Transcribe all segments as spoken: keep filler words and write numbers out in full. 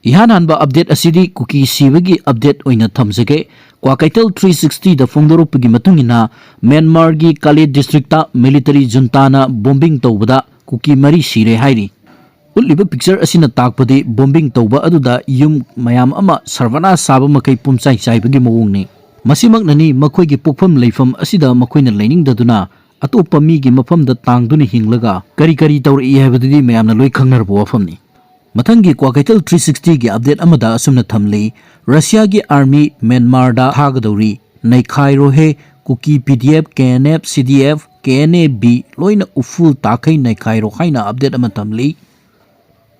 ꯏꯍꯥꯟ ꯍꯥꯟꯕ ꯑꯞꯗꯦꯠ ꯑꯁꯤꯗꯤ ꯀꯨꯀꯤ ꯁꯤꯕꯒꯤ ꯑꯞꯗꯦꯠ ꯑꯣꯏꯅ ꯊꯝꯖꯒꯦ꯫ ꯀ꯭ꯋꯥꯀꯩꯊꯦꯜ ꯊ꯭ꯔꯤ ꯁꯤꯛꯁꯇꯤꯗ ꯐꯣꯡꯗꯣꯔꯛꯄꯒꯤ ꯃꯇꯨꯡ ꯏꯟꯅ, ꯃ꯭ꯌꯥꯟꯃꯥꯔꯒꯤ ꯀꯥꯂꯦ ꯗꯤꯁꯇ꯭ꯔꯤꯛꯇ ꯃꯤꯂꯤꯇꯔꯤ ꯖꯨꯟꯇꯥꯅ ꯕꯣꯝꯕꯤꯡ ꯇꯧꯕꯗ ꯀꯨꯀꯤ ꯃꯔꯤ ꯁꯤꯔꯦ ꯍꯥꯏꯔꯤ꯫ ꯎꯠꯂꯤꯕ ꯄꯤꯛꯆꯔ ꯑꯁꯤꯅ ꯇꯥꯛꯄꯗꯤ ꯕꯣꯝꯕꯤꯡ ꯇꯧꯕ ꯑꯗꯨꯗ ꯌꯨꯝ ꯃꯌꯥꯝ ꯑꯃ ꯁꯔꯕꯅꯥꯁ ꯁꯥꯕ ꯃꯈꯩ ꯄꯨꯝꯆꯥꯏ ꯆꯥꯏꯕꯒꯤ ꯃꯑꯣꯡꯅꯤ꯫ ꯃꯁꯤꯃꯛꯅꯅꯤ ꯃꯈꯣꯏꯒꯤ ꯄꯣꯛꯐꯝ ꯂꯩꯐꯝ ꯑꯁꯤꯗ ꯃꯈꯣꯏꯅ ꯂꯩꯅꯤꯡꯗꯗꯨꯅ ꯑꯇꯣꯞꯄ ꯃꯤꯒꯤ ꯃꯐꯝꯗ ꯇꯥꯡꯗꯨꯅ ꯍꯤꯡꯂꯒ ꯀꯔꯤ ꯀꯔꯤ ꯇꯧꯔꯛꯏ ꯍꯥꯏꯕꯗꯨꯗꯤ ꯃꯌꯥꯝꯅ ꯂꯣꯏ ꯈꯪꯅꯔꯕ ꯋꯥꯐꯝꯅꯤ꯫ ꯃꯊꯪꯒꯤ ꯀ꯭ꯋꯥꯀꯩꯊꯦꯜ ꯊ꯭ꯔꯤ ꯁꯤꯛꯁꯇꯤꯒꯤ ꯑꯞꯗꯦꯠ ꯑꯃꯗ ꯑꯁꯨꯝꯅ ꯊꯝꯂꯤ, ꯔꯁꯤꯌꯥꯒꯤ ꯑꯥꯔꯃꯤ ꯃ꯭ꯌꯥꯟꯃꯥꯔꯗ ꯊꯥꯒꯗꯧꯔꯤ, ꯅꯩꯈꯥꯏꯔꯣꯍꯦ, Kuki P D F, K N F, C D F, K N A B ꯂꯣꯏꯅ ꯎꯐꯨꯜ ꯇꯥꯈꯩ ꯅꯩꯈꯥꯏꯔꯣ ꯍꯥꯏꯅ ꯑꯞꯗꯦꯠ ꯑꯃ ꯊꯝꯂꯤ꯫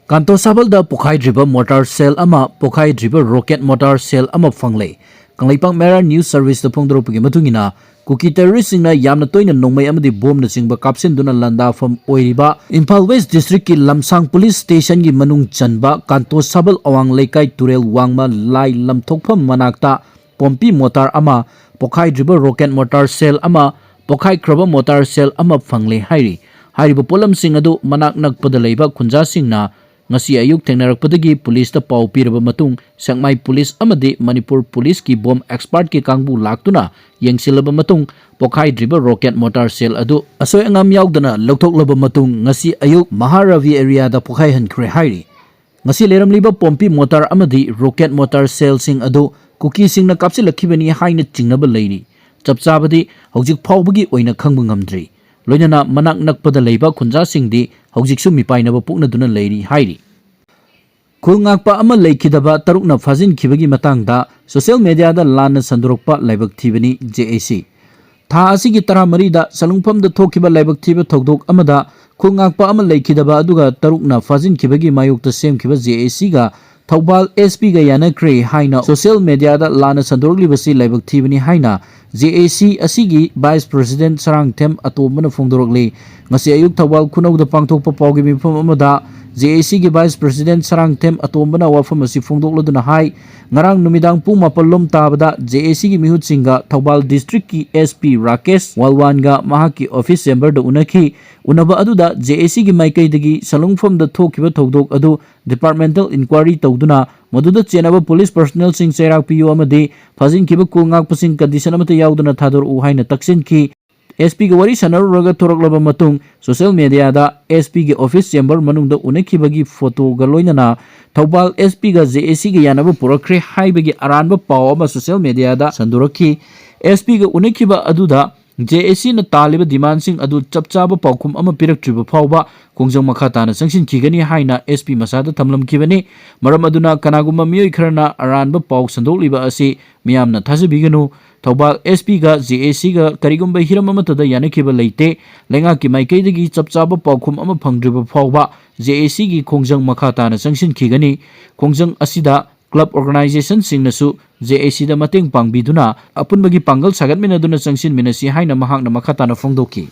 ꯀꯥꯟꯇꯣꯁꯥꯕꯜꯗ ꯄꯣꯈꯥꯏꯗ꯭ꯔꯤꯕ ꯃꯣꯔꯇꯥꯔ ꯁꯦꯜ ꯑꯃ, ꯄꯣꯈꯥꯏꯗ꯭ꯔꯤꯕ ꯔꯣꯀꯦꯠ ꯃꯣꯔꯇꯥꯔ ꯁꯦꯜ ꯑꯃ ꯐꯪꯂꯦ꯫ ꯀꯪꯂꯩꯄꯥꯛ ꯃꯦꯔꯥ ꯅ꯭ꯌꯨꯁ ꯁꯔꯚꯤꯁꯇ ꯐꯣꯡꯗꯣꯔꯛꯄꯒꯤ ꯃꯇꯨꯡ ꯏꯟꯅ, ꯀꯨꯀꯤ ꯇꯦꯔꯣꯔꯤꯁꯁꯤꯡꯅ ꯌꯥꯝꯅ ꯇꯣꯏꯅ ꯅꯣꯡꯃꯩ ꯑꯃꯗꯤ ꯕꯣꯝꯅꯆꯤꯡꯕ ꯀꯥꯞꯁꯤꯟꯗꯨꯅ ꯂꯥꯟꯗꯥꯐꯝ ꯑꯣꯏꯔꯤꯕ ꯏꯝꯐꯥꯜ ꯋꯦꯁ ꯗꯤꯁꯇ꯭ꯔꯤꯛꯀꯤ ꯂꯝꯁꯥꯡ ꯄꯨꯂꯤꯁ ꯁ꯭ꯇꯦꯁꯟꯒꯤ ꯃꯅꯨꯡ ꯆꯟꯕ ꯀꯥꯟꯇꯣꯁꯥꯕꯜ ꯑꯋꯥꯡ ꯂꯩꯀꯥꯏ ꯇꯨꯔꯦꯜ ꯋꯥꯡꯃ ꯂꯥꯏ ꯂꯝꯊꯣꯛꯐꯝ ꯃꯅꯥꯛꯇ ꯄꯣꯝꯄꯤ ꯃꯣꯇꯥꯔ ꯑꯃ, ꯄꯣꯈꯥꯏꯗ꯭ꯔꯤꯕ ꯔꯣꯀꯦꯠ ꯃꯣꯇꯥꯔ ꯁꯦꯜ ꯑꯃ, ꯄꯣꯈꯥꯏꯈ꯭ꯔꯕ ꯃꯣꯇꯥꯔ ꯁꯦꯜ ꯑꯃ ꯐꯪꯂꯦ ꯍꯥꯏꯔꯤ꯫ ꯍꯥꯏꯔꯤꯕ ꯄꯣꯠꯂꯝꯁꯤꯡ ꯑꯗꯨ ꯃꯅꯥꯛ ꯅꯛꯄꯗ ꯂꯩꯕ ꯈꯨꯟꯖꯥꯁꯤꯡꯅ ꯉꯁꯤ ꯑꯌꯨꯛ ꯊꯦꯡꯅꯔꯛꯄꯗꯒꯤ ꯄꯨꯂꯤꯁꯇ ꯄꯥꯎ ꯄꯤꯔꯕ ꯃꯇꯨꯡ, ꯁꯦꯛꯃꯥꯏ ꯄꯨꯂꯤꯁ ꯑꯃꯗꯤ ꯃꯅꯤꯄꯨꯔ ꯄꯨꯂꯤꯁꯀꯤ ꯕꯣꯝ ꯑꯦꯛꯁꯄꯥꯔꯠꯀꯤ ꯀꯥꯡꯕꯨ ꯂꯥꯛꯇꯨꯅ ꯌꯦꯡꯁꯤꯜꯂꯕ ꯃꯇꯨꯡ, ꯄꯣꯈꯥꯏꯗ꯭ꯔꯤꯕ ꯔꯣꯀꯦꯠ ꯃꯣꯇꯥꯔ ꯁꯦꯜ ꯑꯗꯨ ꯑꯁꯣꯏ ꯑꯉꯥꯝ ꯌꯥꯎꯗꯅ ꯂꯧꯊꯣꯛꯂꯕ ꯃꯇꯨꯡ, ꯉꯁꯤ ꯑꯌꯨꯛ ꯃꯍꯥꯔꯥꯚꯤ ꯑꯦꯔꯤꯌꯥꯗ ꯄꯣꯈꯥꯏꯍꯟꯈ꯭ꯔꯦ ꯍꯥꯏꯔꯤ꯫ ꯉꯁꯤ ꯂꯩꯔꯝꯂꯤꯕ ꯄꯣꯝꯄꯤ ꯃꯣꯇꯥꯔ ꯑꯃꯗꯤ ꯔꯣꯀꯦꯠ ꯃꯣꯇꯥꯔ ꯁꯦꯜꯁꯤꯡ ꯑꯗꯨ ꯀꯨꯀꯤꯁꯤꯡꯅ ꯀꯥꯞꯁꯤꯜꯂꯛꯈꯤꯕꯅꯤ ꯍꯥꯏꯅ ꯆꯤꯡꯅꯕ ꯂꯩꯔꯤ꯫ ꯆꯞ ꯆꯥꯕꯗꯤ ꯍꯧꯖꯤꯛ ꯐꯥꯎꯕꯒꯤ ꯑꯣꯏꯅ ꯈꯪꯕ ꯉꯝꯗ꯭ꯔꯤ꯫ ꯂꯣꯏꯅꯅ ꯃꯅꯥꯛ ꯅꯛꯄꯗ ꯂꯩꯕ ꯈꯨꯟꯖꯥꯁꯤꯡꯗꯤ ꯍꯧꯖꯤꯛꯁꯨ ꯃꯤꯄꯥꯏꯅꯕ ꯄꯣꯛꯅꯗꯨꯅ ꯂꯩꯔꯤ ꯍꯥꯏꯔꯤ꯫ ꯈꯨꯜ ꯉꯥꯛꯄ ꯑꯃ ꯂꯩꯈꯤꯗꯕ ꯇꯔꯨꯛꯅ ꯐꯥꯖꯤꯟꯈꯤꯕꯒꯤ ꯃꯇꯥꯡꯗ ꯁꯣꯁꯤꯌꯦꯜ ꯃꯦꯗꯤꯌꯥꯗ ꯂꯥꯟꯅ ꯁꯟꯗꯣꯔꯛꯄ ꯂꯥꯏꯕꯛ ꯊꯤꯕꯅꯤ, ꯖꯦ ꯑꯦ ꯁꯤ꯫ ꯊꯥ ꯑꯁꯤꯒꯤ ꯇꯔꯥꯃꯔꯤꯗ ꯁꯂꯨꯡꯐꯝꯗ ꯊꯣꯛꯈꯤꯕ ꯂꯥꯏꯕꯛ ꯊꯤꯕ ꯊꯧꯗꯣꯛ ꯑꯃꯗ ꯈꯨꯜ ꯉꯥꯛꯄ ꯑꯃ ꯂꯩꯈꯤꯗꯕ ꯑꯗꯨꯒ ꯇꯔꯨꯛꯅ ꯐꯥꯖꯤꯟꯈꯤꯕꯒꯤ ꯃꯥꯌꯣꯛꯇ ꯁꯦꯝꯈꯤꯕ ꯖꯦ ꯑꯦ ꯁꯤꯒ ꯊꯧꯕꯥꯜ ꯑꯦꯁ ꯄꯤꯒ ꯌꯥꯅꯈ꯭ꯔꯦ ꯍꯥꯏꯅ ꯁꯣꯁꯤꯌꯦꯜ ꯃꯦꯗꯤꯌꯥꯗ ꯂꯥꯟꯅ ꯁꯟꯗꯣꯔꯛꯂꯤꯕꯁꯤ ꯂꯥꯏꯕꯛ ꯊꯤꯕꯅꯤ ꯍꯥꯏꯅ ꯖꯦ ꯑꯦ ꯁꯤ ꯑꯁꯤꯒꯤ Vice President ꯁꯔꯥꯡꯊꯦꯝ ꯑꯇꯣꯝꯕꯅ ꯐꯣꯡꯗꯣꯔꯛꯂꯤ꯫ ꯉꯁꯤ ꯑꯌꯨꯛ ꯊꯧꯕꯥꯜ ꯈꯨꯅꯧꯗ ꯄꯥꯡꯊꯣꯛꯄ ꯄꯥꯎꯒꯤ ꯃꯤꯐꯝ ꯑꯃꯗ ꯖꯦ ꯑꯦ ꯁꯤꯒꯤ Vice President ꯁꯔꯥꯡꯊꯦꯝ ꯑꯇꯣꯝꯕꯅ ꯋꯥꯐꯝ ꯑꯁꯤ ꯐꯣꯡꯗꯣꯛꯂꯗꯨꯅ ꯍꯥꯏ, ꯉꯔꯥꯡ ꯅꯨꯃꯤꯗꯥꯡ ꯄꯨꯡ ꯃꯥꯄꯜ ꯂꯣꯝ ꯇꯥꯕꯗ ꯖꯦ ꯑꯦ ꯁꯤꯒꯤ ꯃꯤꯍꯨꯠꯁꯤꯡꯒ ꯊꯧꯕꯥꯜ district ꯀꯤ ꯑꯦꯁ ꯄꯤ ꯔꯥꯀꯦꯁ ꯋꯥꯜꯋꯥꯟꯒ ꯃꯍꯥꯛꯀꯤ office chamber ꯗ ꯎꯅꯈꯤ꯫ ꯎꯅꯕ ꯑꯗꯨꯗ ꯖꯦ ꯑꯦ ꯁꯤꯒꯤ ꯃꯥꯏꯀꯩꯗꯒꯤ ꯁꯂꯨꯡꯐꯝꯗ ꯊꯣꯛꯈꯤꯕ ꯊꯧꯗꯣꯛ ꯑꯗꯨ departmental inquiry ꯇꯧꯗꯨꯅ ꯃꯗꯨꯗ ꯆꯦꯟꯅꯕ police personnel ꯁꯤꯡ ꯆꯩꯔꯥꯛ ꯄꯤꯌꯨ ꯑꯃꯗꯤ ꯐꯥꯖꯤꯟꯈꯤꯕ ꯀꯨꯜ ꯉꯥꯛꯄꯁꯤꯡ condition ꯑꯃꯠꯇ ꯌꯥꯎꯗꯅ ꯊꯥꯗꯣꯔꯛꯎ ꯍꯥꯏꯅ ꯇꯛꯁꯤꯟꯈꯤ꯫ ꯑꯦꯁ ꯄꯤ ꯒ ꯋꯥꯔꯤ ꯁꯥꯟꯅꯔꯨꯔꯒ ꯊꯣꯔꯛꯂꯕ ꯃꯇꯨꯡ social media ꯗ ꯑꯦꯁ ꯄꯤ ꯒꯤ office chamber ꯃꯅꯨꯡꯗ ꯎꯅꯈꯤꯕꯒꯤ photo ꯒ ꯂꯣꯏꯅꯅ ꯊꯧꯕꯥꯜ ꯑꯦꯁ ꯄꯤ ꯒ ꯖꯦ ꯑꯦ ꯁꯤ ꯒ ꯌꯥꯅꯕ ꯄꯨꯔꯛꯈ꯭ꯔꯦ ꯍꯥꯏꯕꯒꯤ ꯑꯔꯥꯟꯕ ꯄꯥꯎ ꯑꯃ social media ꯗ ꯁꯟꯗꯣꯔꯛꯈꯤ꯫ ꯑꯦꯁ ꯄꯤ ꯒ ꯎꯅꯈꯤꯕ ꯑꯗꯨꯗ ꯖꯦ ꯑꯦ ꯁꯤ ꯅ ꯇꯥꯜꯂꯤꯕ demand ꯁꯤꯡ ꯑꯗꯨ ꯆꯞ ꯆꯥꯕ ꯄꯥꯎꯈꯨꯝ ꯑꯃ ꯄꯤꯔꯛꯇ꯭ꯔꯤꯕ ꯐꯥꯎꯕ ꯈꯣꯡꯖꯪ ꯃꯈꯥ ꯇꯥꯅ ꯆꯪꯁꯤꯟꯈꯤꯒꯅꯤ ꯍꯥꯏꯅ ꯑꯦꯁ ꯄꯤ ꯃꯁꯥꯗ ꯊꯝꯂꯝꯈꯤꯕꯅꯤ꯫ ꯃꯔꯝ ꯑꯗꯨꯅ ꯀꯅꯥꯒꯨꯝꯕ ꯃꯤꯑꯣꯏ ꯈꯔꯅ ꯑꯔꯥꯟꯕ ꯄꯥꯎ ꯁꯟꯗꯣꯛꯂꯤꯕ ꯑꯁꯤ ꯃꯤꯌꯥꯝꯅ ꯊꯥꯖꯕꯤꯒꯅꯨ꯫ ꯊꯧꯕꯥꯜ ꯑꯦꯁ ꯄꯤ ꯒ ꯖꯦ ꯑꯦ ꯁꯤ ꯒ ꯀꯔꯤꯒꯨꯝꯕ ꯍꯤꯔꯝ ꯑꯃꯠꯇꯗ ꯌꯥꯅꯈꯤꯕ ꯂꯩꯇꯦ꯫ ꯂꯩꯉꯥꯛꯀꯤ ꯃꯥꯏꯀꯩꯗꯒꯤ ꯆꯞ ꯆꯥꯕ ꯄꯥꯎꯈꯨꯝ ꯑꯃ ꯐꯪꯗ꯭ꯔꯤꯕ ꯐꯥꯎꯕ ꯖꯦ ꯑꯦ ꯁꯤ ꯒꯤ ꯈꯣꯡꯖꯪ ꯃꯈꯥ ꯇꯥꯅ ꯆꯪꯁꯤꯟꯈꯤꯒꯅꯤ꯫ ꯈꯣꯡꯖꯪ ꯑꯁꯤꯗ club organization ꯁꯤꯡꯅꯁꯨ ꯖꯦ ꯑꯦ ꯁꯤ ꯗ ꯃꯇꯦꯡ ꯄꯥꯡꯕꯤꯗꯨꯅ ꯑꯄꯨꯟꯕꯒꯤ ꯄꯥꯡꯒꯜ ꯁꯥꯒꯠꯃꯤꯟꯅꯗꯨꯅ ꯆꯪꯁꯤꯟꯃꯤꯟꯅꯁꯤ ꯍꯥꯏꯅ ꯃꯍꯥꯛꯅ ꯃꯈꯥ ꯇꯥꯅ ꯐꯣꯡꯗꯣꯛꯈꯤ꯫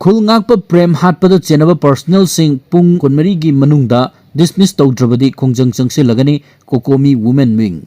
ꯈꯨꯜ ꯉꯥꯛꯄ ꯄ꯭ꯔꯦꯝ ꯍꯥꯠꯄꯗ ꯆꯦꯟꯅꯕ personnel ꯁꯤꯡ ꯄꯨꯡ ꯀꯨꯟꯃꯔꯤꯒꯤ ꯃꯅꯨꯡꯗ dismiss ꯇꯧꯗ꯭ꯔꯕꯗꯤ ꯈꯣꯡꯖꯪ ꯆꯪꯁꯤꯜꯂꯒꯅꯤ, COCOMI Women Wing꯫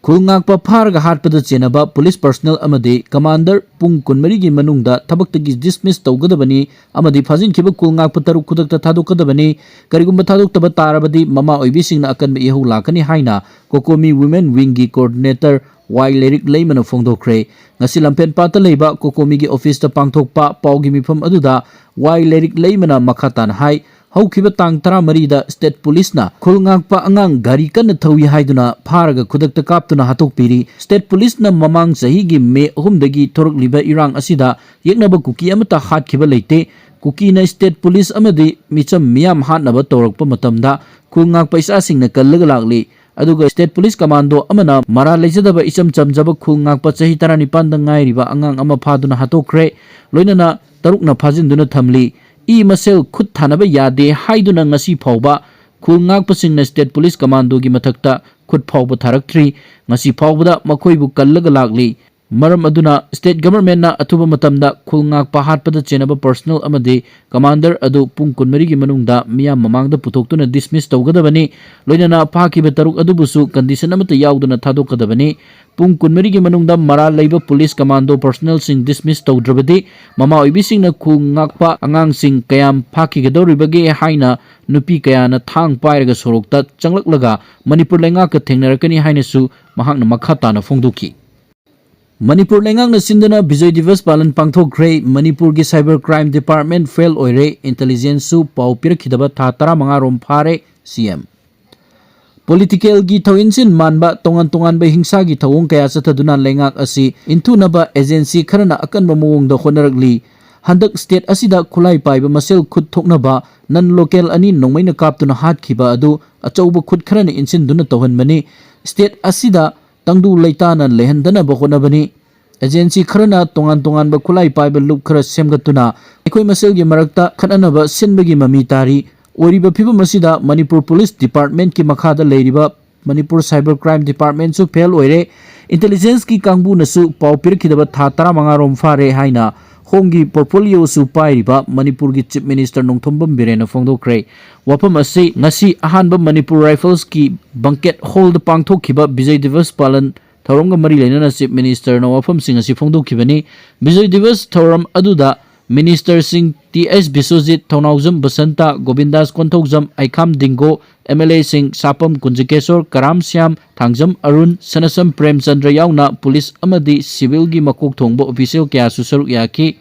ꯈꯨꯜ ꯉꯥꯛꯄ ꯐꯥꯔꯒ ꯍꯥꯠꯄꯗ ꯆꯦꯟꯅꯕ police personnel ꯑꯃꯗꯤ commander ꯄꯨꯡ ꯀꯨꯟꯃꯔꯤꯒꯤ ꯃꯅꯨꯡꯗ ꯊꯕꯛꯇꯒꯤ dismiss ꯇꯧꯒꯗꯕꯅꯤ ꯑꯃꯗꯤ ꯐꯥꯖꯤꯟꯈꯤꯕ ꯈꯨꯜ ꯉꯥꯛꯄ ꯇꯔꯨꯛ ꯈꯨꯗꯛꯇ ꯊꯥꯗꯣꯛꯀꯗꯕꯅꯤ꯫ ꯀꯔꯤꯒꯨꯝꯕ ꯊꯥꯗꯣꯛꯇꯕ ꯇꯥꯔꯕꯗꯤ ꯃꯃꯥ ꯑꯣꯏꯕꯤꯁꯤꯡꯅ ꯑꯀꯟꯕ ꯏꯍꯧ ꯂꯥꯛꯀꯅꯤ ꯍꯥꯏꯅ COCOMI Women Wing ꯒꯤ coordinator ꯋꯥꯏ ꯂꯩꯔꯤꯛ ꯂꯩꯃꯅ ꯐꯣꯡꯗꯣꯛꯈ꯭ꯔꯦ꯫ ꯉꯁꯤ ꯂꯝꯐꯦꯟꯄꯥꯠꯇ ꯂꯩꯕ COCOMI ꯒꯤ office ꯇ ꯄꯥꯡꯊꯣꯛꯄ ꯄꯥꯎꯒꯤ ꯃꯤꯐꯝ ꯑꯗꯨꯗ ꯋꯥꯏ ꯂꯩꯔꯤꯛ ꯂꯩꯃꯅ ꯃꯈꯥ ꯇꯥꯅ ꯍꯥꯏ, ꯍꯧꯈꯤꯕ ꯇꯥꯡ ꯇꯔꯥꯃꯔꯤꯗ state police ꯅ ꯈꯨꯜ ꯉꯥꯛꯄ ꯑꯉꯥꯡ ꯒꯥꯔꯤ ꯀꯟꯅ ꯊꯧꯏ ꯍꯥꯏꯗꯨꯅ ꯐꯥꯔꯒ ꯈꯨꯗꯛꯇ ꯀꯥꯞꯇꯨꯅ ꯍꯥꯠꯇꯣꯛꯄꯤꯔꯤ꯫ State police ꯅ ꯃꯃꯥꯡ ꯆꯍꯤꯒꯤ ꯃꯦ ꯑꯍꯨꯝꯗꯒꯤ ꯊꯣꯔꯛꯂꯤꯕ ꯏꯔꯥꯡ ꯑꯁꯤꯗ ꯌꯦꯛꯅꯕ ꯀꯨꯀꯤ ꯑꯃꯠꯇ ꯍꯥꯠꯈꯤꯕ ꯂꯩꯇꯦ꯫ ꯀꯨꯀꯤꯅ state police ꯑꯃꯗꯤ ꯃꯤꯆꯝ ꯃꯤꯌꯥꯝ ꯍꯥꯠꯅꯕ ꯇꯧꯔꯛꯄ ꯃꯇꯝꯗ ꯈꯨꯜ ꯉꯥꯛꯄ ꯏꯆꯥꯁꯤꯡꯅ ꯀꯜꯂꯒ ꯂꯥꯛꯂꯤ꯫ ꯑꯗꯨꯒ state police commando ꯑꯃꯅ ꯃꯔꯥꯜ ꯂꯩꯖꯗꯕ ꯏꯆꯝ ꯆꯝꯖꯕ ꯈꯨꯜ ꯉꯥꯛꯄ ꯆꯍꯤ ꯇꯔꯥꯅꯤꯄꯥꯟꯗ ꯉꯥꯏꯔꯤꯕ ꯑꯉꯥꯡ ꯑꯃ ꯐꯥꯗꯨꯅ ꯍꯥꯠꯇꯣꯛꯈ꯭ꯔꯦ꯫ ꯂꯣꯏꯅꯅ ꯇꯔꯨꯛꯅ ꯐꯥꯖꯤꯟꯗꯨꯅ ꯊꯝꯂꯤ꯫ ꯏ ꯃꯁꯦꯜ ꯈꯨꯠ ꯊꯥꯅꯕ ꯌꯥꯗꯦ ꯍꯥꯏꯗꯨꯅ ꯉꯁꯤ ꯐꯥꯎꯕ ꯈꯨꯜ ꯉꯥꯛꯄꯁꯤꯡꯅ state police commando ꯒꯤ ꯃꯊꯛꯇ ꯈꯨꯠ ꯐꯥꯎꯕ ꯊꯥꯔꯛꯇ꯭ꯔꯤ꯫ ꯉꯁꯤ ꯐꯥꯎꯕꯗ ꯃꯈꯣꯏꯕꯨ ꯀꯜꯂꯒ ꯂꯥꯛꯂꯤ꯫ ꯃꯔꯝ ꯑꯗꯨꯅ state governmentꯅ ꯑꯊꯨꯕ ꯃꯇꯝꯗ ꯈꯨꯜ ꯉꯥꯛꯄ ꯍꯥꯠꯄꯗ ꯆꯦꯟꯅꯕ personnel ꯑꯃꯗꯤ commander ꯑꯗꯨ ꯄꯨꯡ ꯀꯨꯟꯃꯔꯤꯒꯤ ꯃꯅꯨꯡꯗ ꯃꯤꯌꯥꯝ ꯃꯃꯥꯡꯗ ꯄꯨꯊꯣꯛꯇꯨꯅ dismiss ꯇꯧꯒꯗꯕꯅꯤ꯫ ꯂꯣꯏꯅꯅ ꯐꯥꯈꯤꯕ ꯇꯔꯨꯛ ꯑꯗꯨꯕꯨꯁꯨ condition ꯑꯃꯠꯇ ꯌꯥꯎꯗꯅ ꯊꯥꯗꯣꯛꯀꯗꯕꯅꯤ꯫ ꯄꯨꯡ ꯀꯨꯟꯃꯔꯤꯒꯤ ꯃꯅꯨꯡꯗ ꯃꯔꯥꯜ ꯂꯩꯕ police commando personnelꯁꯤꯡ dismiss ꯇꯧꯗ꯭ꯔꯕꯗꯤ ꯃꯃꯥ ꯑꯣꯏꯕꯤꯁꯤꯡꯅ ꯈꯨꯜ ꯉꯥꯛꯄ ꯑꯉꯥꯡꯁꯤꯡ ꯀꯌꯥꯝ ꯐꯥꯈꯤꯒꯗꯧꯔꯤꯕꯒꯦ ꯍꯥꯏꯅ ꯅꯨꯄꯤ ꯀꯌꯥꯅ ꯊꯥꯡ ꯄꯥꯏꯔꯒ ꯁꯣꯔꯣꯛꯇ ꯆꯪꯂꯛꯂꯒ ꯃꯅꯤꯄꯨꯔ ꯂꯩꯉꯥꯛꯀ ꯊꯦꯡꯅꯔꯛꯀꯅꯤ ꯍꯥꯏꯅꯁꯨ ꯃꯍꯥꯛꯅ ꯃꯈꯥ ꯇꯥꯅ ꯐꯣꯡꯗꯣꯛꯈꯤ꯫ ꯃꯅꯤꯄꯨꯔ ꯂꯩꯉꯥꯛꯅ ꯁꯤꯟꯗꯨꯅ ꯕꯤꯖꯣꯏ ꯗꯤꯕꯁ ꯄꯥꯂꯟ ꯄꯥꯡꯊꯣꯛꯈ꯭ꯔꯦ꯫ ꯃꯅꯤꯄꯨꯔꯒꯤ cyber crime department fail ꯑꯣꯏꯔꯦ꯫ Intelligenceꯁꯨ ꯄꯥꯎ ꯄꯤꯔꯛꯈꯤꯗꯕ ꯊꯥ ꯇꯔꯥꯃꯉꯥ ꯔꯣꯝ ꯐꯥꯔꯦ꯫ CM꯫ Politicalꯒꯤ ꯊꯧꯏꯟꯁꯤꯟ ꯃꯥꯟꯕ ꯇꯣꯉꯥꯟ ꯇꯣꯉꯥꯟꯕ ꯍꯤꯡꯁꯥꯒꯤ ꯊꯧꯑꯣꯡ ꯀꯌꯥ ꯆꯠꯊꯗꯨꯅ ꯂꯩꯉꯥꯛ ꯑꯁꯤ ꯏꯟꯊꯨꯅꯕ agency ꯈꯔꯅ ꯑꯀꯟꯕ ꯃꯑꯣꯡꯗ ꯍꯣꯠꯅꯔꯛꯂꯤ꯫ ꯍꯟꯗꯛ state ꯑꯁꯤꯗ ꯈꯨꯠꯂꯥꯏ ꯄꯥꯏꯕ ꯃꯁꯦꯜ ꯈꯨꯠ ꯊꯣꯛꯅꯕ non local ꯑꯅꯤ ꯅꯣꯡꯃꯩꯅ ꯀꯥꯞꯇꯨꯅ ꯍꯥꯠꯈꯤꯕ ꯑꯗꯨ ꯑꯆꯧꯕ ꯈꯨꯠ ꯈꯔꯅ ꯏꯟꯁꯤꯟꯗꯨꯅ ꯇꯧꯍꯟꯕꯅꯤ꯫ State ꯑꯁꯤꯗ ꯇꯪꯗꯨ ꯂꯩꯇꯥꯅ ꯂꯩꯍꯟꯗꯅꯕ ꯍꯣꯠꯅꯕꯅꯤ꯫ Agency ꯈꯔꯅ ꯇꯣꯉꯥꯟ ꯇꯣꯉꯥꯟꯕ ꯈꯨꯠꯂꯥꯏ ꯄꯥꯏꯕ ꯂꯨꯞ ꯈꯔ ꯁꯦꯝꯒꯠꯇꯨꯅ ꯑꯩꯈꯣꯏ ꯃꯁꯦꯜꯒꯤ ꯃꯔꯛꯇ ꯈꯠꯅꯅꯕ ꯁꯤꯟꯕꯒꯤ ꯃꯃꯤ ꯇꯥꯔꯤ꯫ ꯑꯣꯏꯔꯤꯕ ꯐꯤꯕꯝ ꯑꯁꯤꯗ ꯃꯅꯤꯄꯨꯔ Police Departmentꯀꯤ ꯃꯈꯥꯗ ꯂꯩꯔꯤꯕ ꯃꯅꯤꯄꯨꯔ Cyber Crime Departmentꯁꯨ fail ꯑꯣꯏꯔꯦ꯫ Intelligenceꯀꯤ ꯀꯥꯡꯕꯨꯅꯁꯨ ꯄꯥꯎ ꯄꯤꯔꯛꯈꯤꯗꯕ ꯊꯥ ꯇꯔꯥꯃꯉꯥ ꯔꯣꯝ ꯐꯥꯔꯦ ꯍꯥꯏꯅ ꯍꯣꯝꯒꯤ portfolioꯁꯨ ꯄꯥꯏꯔꯤꯕ ꯃꯅꯤꯄꯨꯔꯒꯤ Chief Minister ꯅꯣꯡꯊꯣꯝꯕꯝ ꯕꯤꯔꯦꯟꯅ ꯐꯣꯡꯗꯣꯛꯈ꯭ꯔꯦ꯫ ꯋꯥꯐꯝ ꯑꯁꯤ ꯉꯁꯤ ꯑꯍꯥꯟꯕ ꯃꯅꯤꯄꯨꯔ Riflesꯀꯤ banquet hallꯗ ꯄꯥꯡꯊꯣꯛꯈꯤꯕ ꯕꯤꯖꯣꯏ ꯗꯤꯕꯁ ꯄꯥꯂꯟ ꯊꯧꯔꯝꯒ ꯃꯔꯤ ꯂꯩꯅꯅ Chief Ministerꯅ ꯋꯥꯐꯝꯁꯤꯡ ꯑꯁꯤ ꯐꯣꯡꯗꯣꯛꯈꯤꯕꯅꯤ꯫ ꯕꯤꯖꯣꯏ ꯗꯤꯕꯁ ꯊꯧꯔꯝ ꯑꯗꯨꯗ Ministerꯁꯤꯡ ꯇꯤ ꯑꯦꯁ ꯕꯤꯁ꯭ꯋꯖꯤꯠ, ꯊꯧꯅꯥꯎꯖꯝ ꯕꯁꯟꯇ, ꯒꯣꯕꯤꯟꯗꯥꯁ ꯀꯣꯟꯊꯧꯖꯝ, ꯑꯩꯈꯥꯝ ꯗꯤꯡꯒꯣ, MLAꯁꯤꯡ ꯁꯥꯄꯝ ꯀꯨꯟꯖꯀꯦꯁꯣꯔ, ꯀꯔꯥꯝ ꯁ꯭ꯌꯥꯝ, ꯊꯥꯡꯖꯝ ꯑꯔꯨꯟ, ꯁꯅꯁꯝ ꯄ꯭ꯔꯦꯝꯆꯟꯗ꯭ꯔ ꯌꯥꯎꯅ police ꯑꯃꯗꯤ civilꯒꯤ ꯃꯀꯣꯛ ꯊꯣꯡꯕ official ꯀꯌꯥꯁꯨ ꯁꯔꯨꯛ ꯌꯥꯈꯤ꯫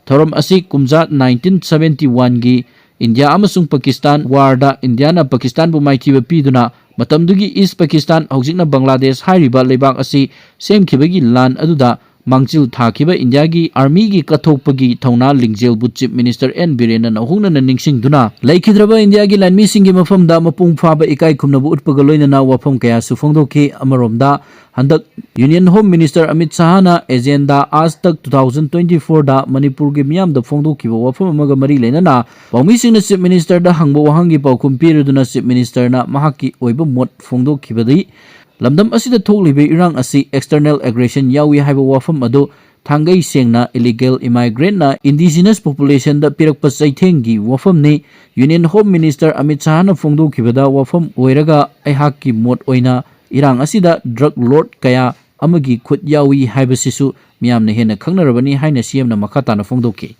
ꯊꯧꯔꯝ ꯑꯁꯤ ꯀꯨꯝꯖꯥ nineteen seventy oneꯒꯤ ꯏꯟꯗꯤꯌꯥ ꯑꯃꯁꯨꯡ ꯄꯥꯀꯤꯁꯇꯥꯟ warꯗ ꯏꯟꯗꯤꯌꯥꯅ ꯄꯥꯀꯤꯁꯇꯥꯟꯕꯨ ꯃꯥꯏꯊꯤꯕ ꯄꯤꯗꯨꯅ ꯃꯇꯝꯗꯨꯒꯤ East Pakistan, ꯍꯧꯖꯤꯛꯅ ꯕꯪꯒ꯭ꯂꯥꯗꯦꯁ ꯍꯥꯏꯔꯤꯕ ꯂꯩꯕꯥꯛ ꯑꯁꯤ ꯁꯦꯝꯈꯤꯕꯒꯤ ꯂꯥꯟ ꯑꯗꯨꯗ ꯃꯥꯡꯖꯤꯜ ꯊꯥꯈꯤꯕ ꯏꯟꯗꯤꯌꯥꯒꯤ armyꯒꯤ ꯀꯠꯊꯣꯛꯄꯒꯤ ꯊꯧꯅꯥ ꯂꯤꯡꯖꯦꯜꯕꯨ Chief Minister ꯑꯦꯟ ꯕꯤꯔꯦꯟꯅ ꯍꯧꯅꯅ ꯅꯤꯡꯁꯤꯡꯗꯨꯅ ꯂꯩꯈꯤꯗ꯭ꯔꯕ ꯏꯟꯗꯤꯌꯥꯒꯤ ꯂꯥꯟꯃꯤꯁꯤꯡꯒꯤ ꯃꯐꯝꯗ ꯃꯄꯨꯡ ꯐꯥꯕ ꯏꯀꯥꯏ ꯈꯨꯝꯅꯕ ꯎꯠꯄꯒ ꯂꯣꯏꯅꯅ ꯋꯥꯐꯝ ꯀꯌꯥꯁꯨ ꯐꯣꯡꯗꯣꯛꯈꯤ꯫ ꯑꯃꯔꯣꯝꯗ ꯍꯟꯗꯛ Union Home Minister Amit ꯁꯍꯥꯅ Agenda Aaj Tak two thousand twenty fourꯗ ꯃꯅꯤꯄꯨꯔꯒꯤ ꯃꯤꯌꯥꯝꯗ ꯐꯣꯡꯗꯣꯛꯈꯤꯕ ꯋꯥꯐꯝ ꯑꯃꯒ ꯃꯔꯤ ꯂꯩꯅꯅ ꯄꯥꯎꯃꯤꯁꯤꯡꯅ Chief Ministerꯗ ꯍꯪꯕ ꯋꯥꯍꯪꯒꯤ ꯄꯥꯎꯈꯨꯝ ꯄꯤꯔꯗꯨꯅ Chief Ministerꯅ ꯃꯍꯥꯛꯀꯤ ꯑꯣꯏꯕ ꯃꯣꯠ ꯐꯣꯡꯗꯣꯛꯈꯤꯕꯗꯤ ꯂꯝꯗꯝ ꯑꯁꯤꯗ ꯊꯣꯛꯂꯤꯕ ꯏꯔꯥꯡ ꯑꯁꯤ external aggression ꯌꯥꯎꯏ ꯍꯥꯏꯕ ꯋꯥꯐꯝ ꯑꯗꯨ ꯊꯥꯡꯒꯩ ꯁꯦꯡꯅ illegal immigrantꯅ indigenous populationꯗ ꯄꯤꯔꯛꯄ ꯆꯩꯊꯦꯡꯒꯤ ꯋꯥꯐꯝꯅꯤ꯫ Union Home Minister ꯑꯃꯤꯠ ꯁꯍꯥꯅ ꯐꯣꯡꯗꯣꯛꯈꯤꯕꯗ ꯋꯥꯐꯝ ꯑꯣꯏꯔꯒ ꯑꯩꯍꯥꯛꯀꯤ ꯃꯣꯠ ꯑꯣꯏꯅ ꯏꯔꯥꯡ ꯑꯁꯤꯗ drug lord ꯀꯌꯥ ꯑꯃꯒꯤ ꯈꯨꯠ ꯌꯥꯎꯏ ꯍꯥꯏꯕꯁꯤꯁꯨ ꯃꯤꯌꯥꯝꯅ ꯍꯦꯟꯅ ꯈꯪꯅꯔꯕꯅꯤ ꯍꯥꯏꯅ CMꯅ ꯃꯈꯥ ꯇꯥꯅ ꯐꯣꯡꯗꯣꯛꯈꯤ꯫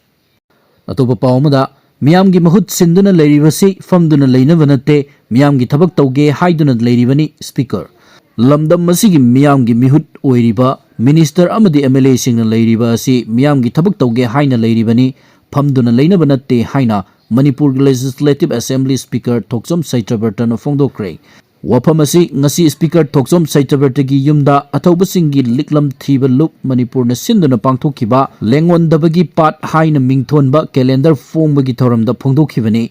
ꯑꯇꯣꯞꯄ ꯄꯥꯎ ꯑꯃꯗ, ꯃꯤꯌꯥꯝꯒꯤ ꯃꯍꯨꯠ ꯁꯤꯟꯗꯨꯅ ꯂꯩꯔꯤꯕꯁꯤ ꯐꯝꯗꯨꯅ ꯂꯩꯅꯕ ꯅꯠꯇꯦ, ꯃꯤꯌꯥꯝꯒꯤ ꯊꯕꯛ ꯇꯧꯒꯦ ꯍꯥꯏꯗꯨꯅ ꯂꯩꯔꯤꯕꯅꯤ, Speaker꯫ ꯂꯝꯗꯝ ꯑꯁꯤꯒꯤ ꯃꯤꯌꯥꯝꯒꯤ ꯃꯤꯍꯨꯠ ꯑꯣꯏꯔꯤꯕ minister ꯑꯃꯗꯤ MLAꯁꯤꯡꯅ ꯂꯩꯔꯤꯕ ꯑꯁꯤ ꯃꯤꯌꯥꯝꯒꯤ ꯊꯕꯛ ꯇꯧꯒꯦ ꯍꯥꯏꯅ ꯂꯩꯔꯤꯕꯅꯤ, ꯐꯝꯗꯨꯅ ꯂꯩꯅꯕ ꯅꯠꯇꯦ ꯍꯥꯏꯅ ꯃꯅꯤꯄꯨꯔꯒꯤ Legislative Assembly Speaker ꯊꯣꯛꯆꯣꯝ ꯁꯩꯇ꯭ꯔꯕꯔꯇꯅ ꯐꯣꯡꯗꯣꯛꯈ꯭ꯔꯦ꯫ ꯋꯥꯐꯝ ꯑꯁꯤ ꯉꯁꯤ Speaker ꯊꯣꯛꯆꯣꯝ ꯁꯩꯇ꯭ꯔꯕꯔꯇꯒꯤ ꯌꯨꯝꯗ ꯑꯊꯧꯕꯁꯤꯡꯒꯤ ꯂꯤꯛꯂꯝ ꯊꯤꯕ ꯂꯨꯞ ꯃꯅꯤꯄꯨꯔꯅ ꯁꯤꯟꯗꯨꯅ ꯄꯥꯡꯊꯣꯛꯈꯤꯕ ꯂꯦꯡꯉꯣꯟꯗꯕꯒꯤ ꯄꯥꯠ ꯍꯥꯏꯅ ꯃꯤꯡꯊꯣꯟꯕ calendar ꯐꯣꯡꯕꯒꯤ ꯊꯧꯔꯝꯗ ꯐꯣꯡꯗꯣꯛꯈꯤꯕꯅꯤ꯫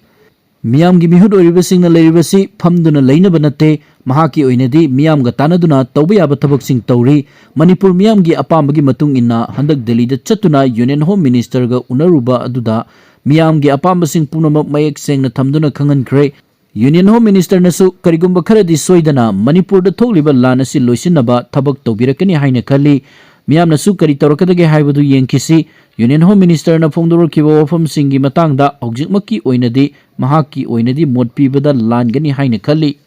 ꯃꯤꯌꯥꯝꯒꯤ ꯃꯤꯍꯨꯠ ꯑꯣꯏꯔꯤꯕꯁꯤꯡꯅ ꯂꯩꯔꯤꯕꯁꯤ ꯐꯝꯗꯨꯅ ꯂꯩꯅꯕ ꯅꯠꯇꯦ, ꯃꯍꯥꯛꯀꯤ ꯑꯣꯏꯅꯗꯤ ꯃꯤꯌꯥꯝꯒ ꯇꯥꯟꯅꯗꯨꯅ ꯇꯧꯕ ꯌꯥꯕ ꯊꯕꯛꯁꯤꯡ ꯇꯧꯔꯤ꯫ ꯃꯅꯤꯄꯨꯔ ꯃꯤꯌꯥꯝꯒꯤ ꯑꯄꯥꯝꯕꯒꯤ ꯃꯇꯨꯡ ꯏꯟꯅ ꯍꯟꯗꯛ ꯗꯦꯜꯂꯤꯗ ꯆꯠꯇꯨꯅ Union Home Ministerꯒ ꯎꯅꯔꯨꯕ ꯑꯗꯨꯗ ꯃꯤꯌꯥꯝꯒꯤ ꯑꯄꯥꯝꯕꯁꯤꯡ ꯄꯨꯝꯅꯃꯛ ꯃꯌꯦꯛ ꯁꯦꯡꯅ ꯊꯝꯗꯨꯅ ꯈꯪꯍꯟꯈ꯭ꯔꯦ꯫ Union Home Ministerꯅꯁꯨ ꯀꯔꯤꯒꯨꯝꯕ ꯈꯔꯗꯤ ꯁꯣꯏꯗꯅ ꯃꯅꯤꯄꯨꯔꯗ ꯊꯣꯛꯂꯤꯕ ꯂꯥꯟ ꯑꯁꯤ ꯂꯣꯏꯁꯤꯟꯅꯕ ꯊꯕꯛ ꯇꯧꯕꯤꯔꯛꯀꯅꯤ ꯍꯥꯏꯅ ꯈꯜꯂꯤ꯫ ꯃꯤꯌꯥꯝꯅꯁꯨ ꯀꯔꯤ ꯇꯧꯔꯛꯀꯗꯒꯦ ꯍꯥꯏꯕꯗꯨ ꯌꯦꯡꯈꯤꯁꯤ꯫ Union Home Ministerꯅ ꯐꯣꯡꯗꯣꯔꯛꯈꯤꯕ ꯋꯥꯐꯝꯁꯤꯡꯒꯤ ꯃꯇꯥꯡꯗ ꯍꯧꯖꯤꯛꯃꯛꯀꯤ ꯑꯣꯏꯅꯗꯤ ꯃꯍꯥꯛꯀꯤ ꯑꯣꯏꯅꯗꯤ ꯃꯣꯠ ꯄꯤꯕꯗ ꯂꯥꯟꯒꯅꯤ ꯍꯥꯏꯅ ꯈꯜꯂꯤ꯫